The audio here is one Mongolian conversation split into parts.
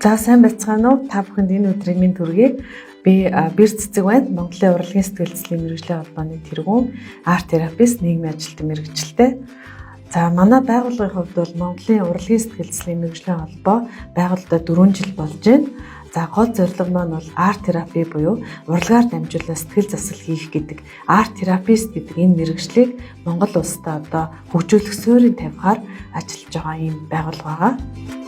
За сайн байцгаана уу? Та бүхэнд энэ өдрийн мэнд хүргэе. Би Бэр Цэцэг байна. Монголын урлагийн сэтгэл зүйн мэргэжлийн холбооны тэргүүн, арт терапевт, нийгмийн ажилтан мэргэжилтэй. За манай байгууллагын хувьд бол Монголын урлагийн сэтгэл зүйн мэргэжлийн холбоо байгуулагдаад 4 жил болж байна. За гол зорилго маань бол арт терапи буюу урлагаар дамжуулан сэтгэл засал хийх гэдэг арт терапевт гэдэг энэ мэргэжлийг Монгол улсдаа одоо хөгжүүлэх суурийг тавихаар ажиллаж байгаа ийм байгууллага байгаа.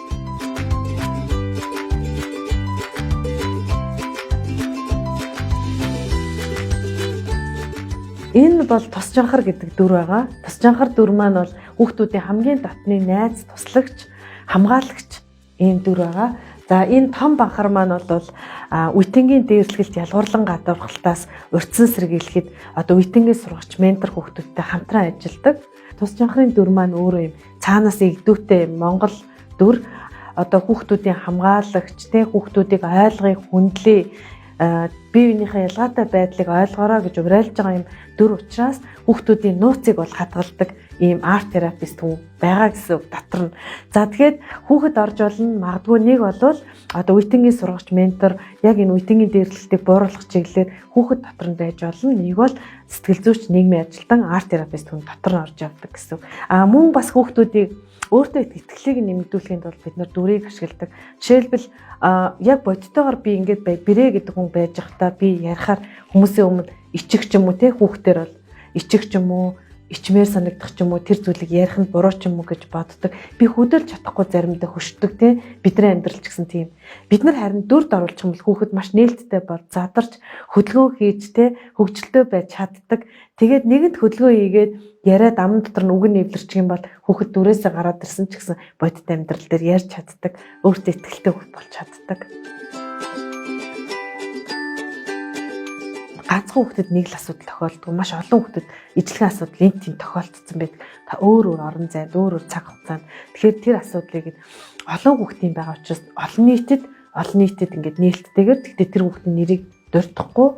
Энэ бол тус жанхар гэдэг дүр байгаа. Тус жанхар дүр маань бол хүүхдүүдийн хамгийн дотны найз, туслагч, хамгаалагч ийм дүр байгаа. За энэ том банхар маань бол үтэнгийн дээрлэгэлт ялгуурлан гадуурхалтаас урьдчилан сэргийлэхэд одоо үтэнгийн сургагч ментор хүүхдүүдтэй хамтран ажилладаг. Тус жанхарын дүр маань өөрөө юм цаанаас игдүүтэй Монгол дүр, одоо хүүхдүүдийн хамгаалагч, тэ хүүхдүүдийг ойлгоё, хүндлэе, бие биенийхээ ялгаатай байдлыг ойлгоорой гэж уриалж байгаа юм дүр учраас хүүхдүүдийн нууцыг бол хадгалдаг ийм арт терапевт хүн байгаа гэсэн үг дотор нь. За тэгэхээр хүүхэд орж болно. Магадгүй нэг болвол одоо үтэнгийн сургагч ментор яг энэ үтэнгийн дээрлэлтийг бууруулах чиглэлээр хүүхэд дотор нь байж болно. Нэг бол сэтгэл зүйч, нийгмийн ажилтан, арт терапевт хүн дотор нь орж явдаг гэсэн үг. А мөн бас хүүхдүүдийг өөртөө итгэлийг нэмэгдүүлэхийн тулд бид нар дүрийг ашигладаг. Жишээлбэл яг бодтойгоор би ингээд бэрээ гэдэг хүн байж байхдаа би ярихаар хүмүүсийн өмнө ичих ч юм уу, те хүүхдээр бол ичих ч юм уу, ичмээр санагдах ч юм уу, тэр зүйлийг ярих нь буруу ч юм уу гэж боддог. Би хөдөлж чадахгүй заримдаа хөшдөг, те бидний амьдрал ч гэсэн тийм. Бид нар харин дүрд оруулах юм бол хүүхэд маш нээлттэй бол задарч хөдөлгөөн хийж, те хөгжилтэй байж чаддаг. Тэгээд нэгэнт хөдөлгөөн хийгээд яриад аман дотор нь үг нь эвлэрчих юм бол хүүхэд дүрээсээ гараад ирсэн ч гэсэн бодит амьдрал дээр ярьж чаддаг, өөртөө итгэлтэй хүүхэд болж чаддаг. Ганцхан хүүхдэд нэг л асуудал тохиолддог. Маш олон хүүхдэд ижлэгэн асуудал энд тийм тохиолдсон байдаг. Та өөр өөр орон зайд, өөр өөр цаг хугацаанд. Тэгэхээр тэр асуудлыг олон хүүхдийн байгаа учраас олон нийтэд ингээд нээлттэйгээр, гэхдээ тэр хүүхдийн нэрийг дурдахгүй,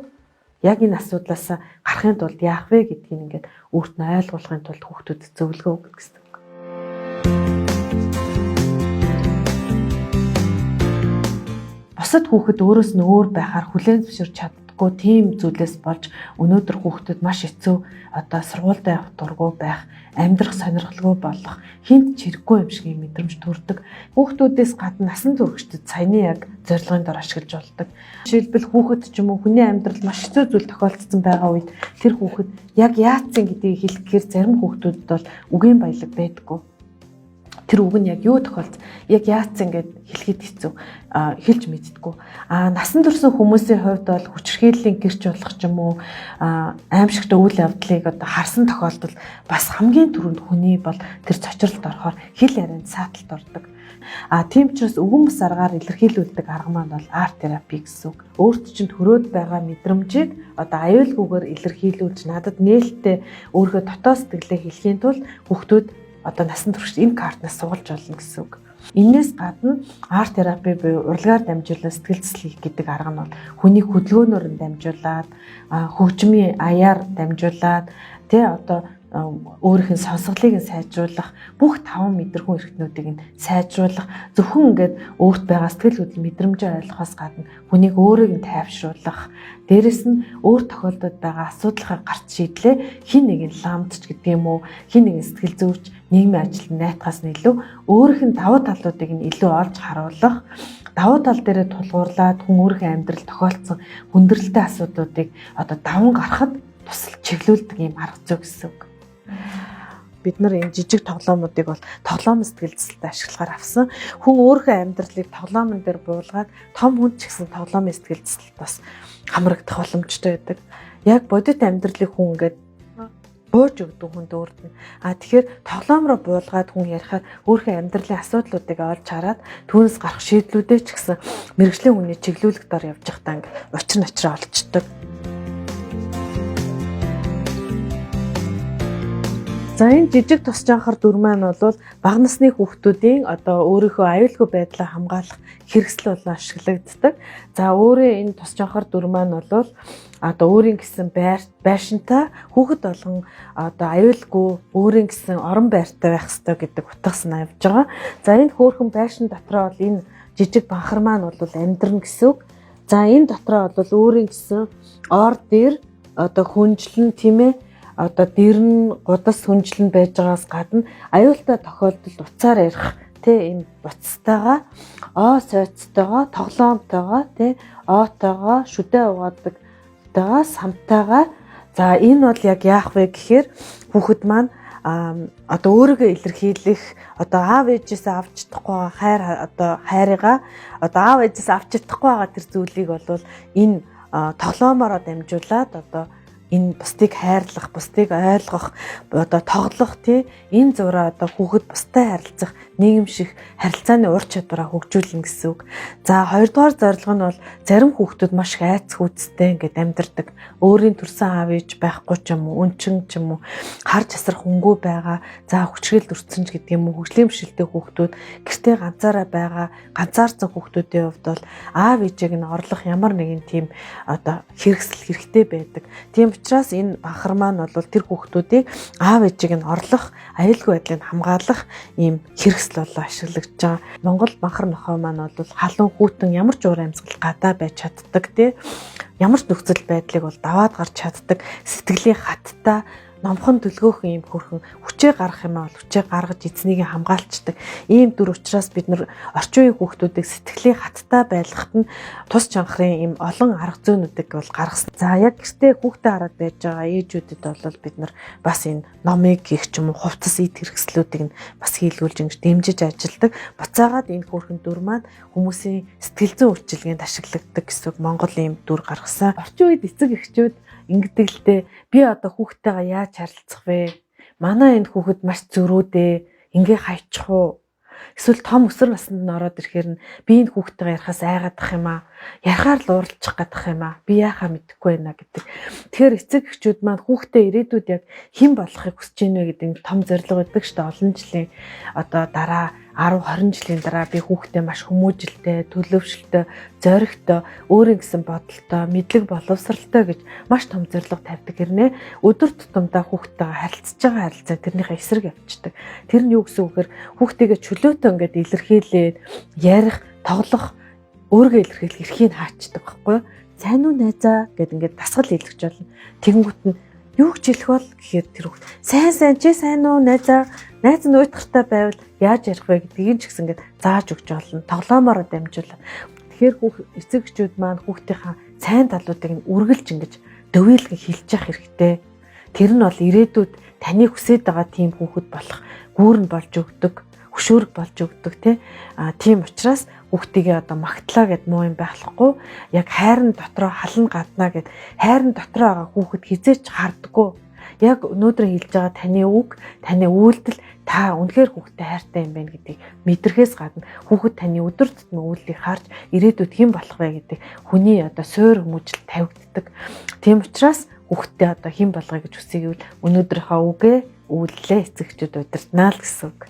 яг энэ асуудлаас гарахын тулд яах вэ гэдгийг ингээд өөрт нь ойлгуулахын тулд хүүхдүүдэд зөвлөгөө өгнө гэсэн үг. Бусад хүүхэд өөрөөс нь өөр байхаар хүлээн зөвшөөрч чаддаггүй тийм зүйлээс болж өнөөдөр хүүхдүүд маш хэцүү, одоо сургуультай явах дургүй байх, амьдрах сонирхолгүй болох, хинт ч хэрэггүй юм шиг юм мэдрэмж төрдөг. Хүүхдүүдээс гадна насан туршид саяны яг зорилгын дор ашиглаж болдог. Жишээлбэл хүүхэд ч юм уу хүний амьдрал маш хэцүү зүйл тохиолдсон байгаа үед тэр хүүхэд яг яатсан гэдгийг хэлэх гэхээр зарим хүүхдүүдэд бол үгийн баялаг байдаггүй. Тэр үг нь яг юу тохиолдсон, яг яатсан гэд хэлэхэд хэцүү, хэлж мэддэггүй. А насан турсан хүмүүсийн хувьд бол хүчирхийллийн гэрч болох ч юм уу, аимшигтай үйл явдлыг одоо харсан тохиолдолд бас хамгийн түрүүнд хүний бол тэр цочролд орохоор хэл ярианд сааталт ордог. А тийм учраас өвгөн бус аргаар илэрхийлүүлдэг арга маань бол арт терапи гэсэн үг. Өөрт чинь төрөөд байгаа мэдрэмжийг одоо аюулгүйгээр илэрхийлүүлж надад нээлттэй өөрийнхөө дотоод сэтгэлээ хэлэхийн тулд хүүхдүүд одоо насан туршид энэ картнаас сугалж болно гэсэн үг. Энээс гадна арт терапи буюу урлагаар дамжуулан сэтгэл зүйн хийх гэдэг арга нь бол хүний хөдөлгөөнөөр нь дамжуулаад, хөгжмийн аяар дамжуулаад, тэ одоо өөрийнх нь сонсголыг нь сайжруулах, бүх таван мэдрэхүйн эрхтнүүдийг нь сайжруулах, зөвхөн ингээд өөрт байгаа сэтгэл хөдлөл мэдрэмжээ ойлгохоос гадна хүнийг өөрийг нь тайвшруулах, дээрэс нь өөр тохиолдолд байгаа асуудлынхаа гарц шийдлээ хин нэгэн ламдч гэдэг юм уу, хин нэгэн сэтгэл зүйч, нийгмийн ажилтны найтхаас нь илүү өөрийнх нь давуу талуудыг нь илүү олж харуулах, давуу тал дээрээ тулгуурлаад хүн өөрийнхөө амьдрал тохиолдсон хүндрэлтэй асуудлуудыг одоо даван гарахад тусал чиглүүлдэг юм арга зүй гэсэн үг. Бид нар энэ жижиг тоглоомуудыг бол тоглоом сэтгэл зүйтэй ашиглахаар авсан. Хүн өөрийнхөө амьдралыг тоглоомн дээр буулгаад том хүн ч гэсэн тоглоомын сэтгэл зүйт бас хамрагдах боломжтой байдаг. Яг бодит амьдралыг хүн ингээд бууж өгдөг хүнд өөрт нь. А тэгэхээр тоглоом руу буулгаад хүн ярихаар өөрийнхөө амьдралын асуудлуудыг олж хараад түүнээс гарах шийдлүүдээ ч гэсэн мэргэжлийн хүний чиглүүлэг дор явж байхдаа ингээд учир начраа олчдөг. За энэ жижиг тус жанхар дүр маань бол бага насны хүүхдүүдийн одоо өөрийнхөө аюулгүй байдлаа хамгаалах хэрэгсэл болон ашиглагддаг. За өөрөө энэ тус жанхар дүр маань бол одоо өөрийн гэсэн байр байшинтай, хүүхэд болгон одоо аюулгүй өөрийн гэсэн орон байртай байх ёстой гэдэг утга санаа явж байгаа. За, энэ хөөрхөн байшин дотроо бол энэ жижиг банхар маань бол амьдрна гэсэн үг. За, энэ дотроо бол өөрийн гэсэн ор дээр одоо хүнжлэн, тийм ээ, одоо дэрэн гудас хүнжлэн байж байгаас гадна аюултай тохиолдолд уцаар ярих тэ энэ буцтайгаа, оо сойцтойгоо, тоглоомтойгоо, тэ оотойгоо, шүдэ угаадагтайгаа, самтайгаа. За, энэ бол яг яах вэ гэхээр хүүхэд маань одоо өөрийгөө илэрхийлэх, одоо аав ээжээсээ авч чадахгүй байгаа хайр, одоо хайрыгаа, одоо аав ээжээс авч чадахгүй байгаа тэр зүйлийг бол энэ тоглоомороо дамжуулаад одоо энэ бусдыг хайрлах, бусдыг ойлгох, одоо тоглох, тий, энэ зураа одоо хүүхэд бусдад харилцах, нийгэмших харилцааны ур чадвараа хөгжүүлнэ гэсэн үг. За, хоёрдугаар зорилго нь бол зарим хүүхдүүд маш их айц хүйцтэй ингээд амьдардаг. Өөрийн төрсэн аав ээж байхгүй ч юм уу, өнчин ч юм уу, хар часрах хөнгөө байгаа. За, хүчрхийлэлд өртсөн ч гэдэг юм уу, хөгжлийн бэрхшээлтэй хүүхдүүд, гэртээ ганцаараа байгаа, ганцаарцсан хүүхдүүдийн хувьд бол аав ээжийг нь орлох ямар нэгэн тийм одоо хэрэгсэл хэрэгтэй байдаг. Тийм учраас энэ банхар маань бол тэр хүүхдүүдийг аав ээжийг нь орлох, аюулгүй байдлыг хамгаалах ийм хэрэгсэл болоо ашиглагдж байгаа. Монгол банхар нохой маань бол халуун, хүйтэн, ямар ч уур амьсгал гадаа байж чаддаг, тий. Ямар ч нөхцөл байдлыг бол даваад гарч чаддаг, сэтгэлийн хаттай, номхон төлгөөхөн юм хөрхөн хүчээ гаргах юм аа бол хүчээ гаргаж эзнийг хамгаалцдаг ийм дүр учраас бид нар орчин үеийн хүүхдүүдийг сэтгэлийн хаттай байлгахад нь тус чанхрын ийм олон арга зүйнүүдийг бол гаргасан. За, яг гэртээ хүүхдээ хараад байж байгаа ээжүүдэд бол бид нар бас энэ номыг гих ч юм уу, хувцас, эд хэрэгслүүдийг нь бас хийлгүүлж ингэж дэмжиж ажилладаг. Буцаагаад энэ хөөрхөн дүр маань хүмүүсийн сэтгэл зүйн үйлчилгээнд ашиглагддаг гэсэн үг. Монгол ийм дүр гаргасан. Орчин үед эцэг эхчүүд ингэдэг л дээ. Би одоо хүүхдтэйгээ яаж харилцах вэ? Манай энэ хүүхэд маш зөрүүдээ. Ингээ хайчих уу? Эсвэл том өсвөр наснд нь ороод ирэхээр нь би энэ хүүхдтэйгээ ярихаас айгаадах юм аа. Ярихаар л уурлчих гадах юм аа. Би яахаа мэдэхгүй байна гэдэг. Тэгэхээр эцэг эхчүүд маань хүүхдээ ирээдүйд яг хэн болохыг хүсэж байна вэ гэдэг том зорилго байдаг шүү дээ. Олон жилийн одоо дараа, 10 20 жилийн дараа би хүүхдээ маш хүмүүжилтэй, төлөвшөлтөй, зоригтой, өөрийн гэсэн бодолтой, мэдлэг боловсралтай гэж маш том зорилго тавьдаг хэрнээ өдөр тутамдаа хүүхдтэйгээ харилцаж байгаа харилцаа тэрнийхээ эсрэг явчихдаг. Тэр нь юу гэсэн үг гэхээр хүүхдийгээ чөлөөтэй ингээд илэрхийлээд ярих, тоглох, өөрийгөө илэрхийлэх эрхийг хаачдаг байхгүй юу? Сайн уу, найзаа гэд ингээд дасгал илэрч болно. Тэгэнгүүт нь юу гэж хэлэх бол гэхээр тэр хүүхд сайн сайн, чи сайн уу, найзаа, найз нь уйтгартай байвал яаж ярих вэ гэдгийг ч гэсэн ингээд зааж өгч болно. Тоглоомоор дамжуулаад. Тэгэхээр хүүх эцэг эхчүүд маань хүүхдийнхаа сайн талуудыг нь үргэлж ингэж дөвийлгэн хилж явах хэрэгтэй. Тэр нь бол ирээдүйд таны хүсэж байгаа тийм хүүхэд болох гүүр нь болж өгдөг, хөшөөрөг болж өгдөг, тий. А тийм учраас хүүхдийгээ одоо магтлаа гэд муу юм байхгүй. Яг хайр нь дотроо, хална гаднаа гэд, хайр нь дотроо байгаа хүүхэд хизээч хардггүй. Яг өнөөдөр хэлж байгаа таны үг, таны үйлдэл, та үнэхээр хүүхдтэй хайртай юм байна гэдгийг мэдрэхээс гадна хүүхэд таны өдөр тутмын үйлдэлийг харж ирээдүйд хэн болох вэ гэдэг хүний одоо суур хүмүүжил тавигддаг. Тийм учраас хүүхдтэй одоо хэн болгоё гэж хүсээгүүл өнөөдрийнхөө үгээ, үйлдэлээ эцэг эхчүүд удирдана л гэсэн үг.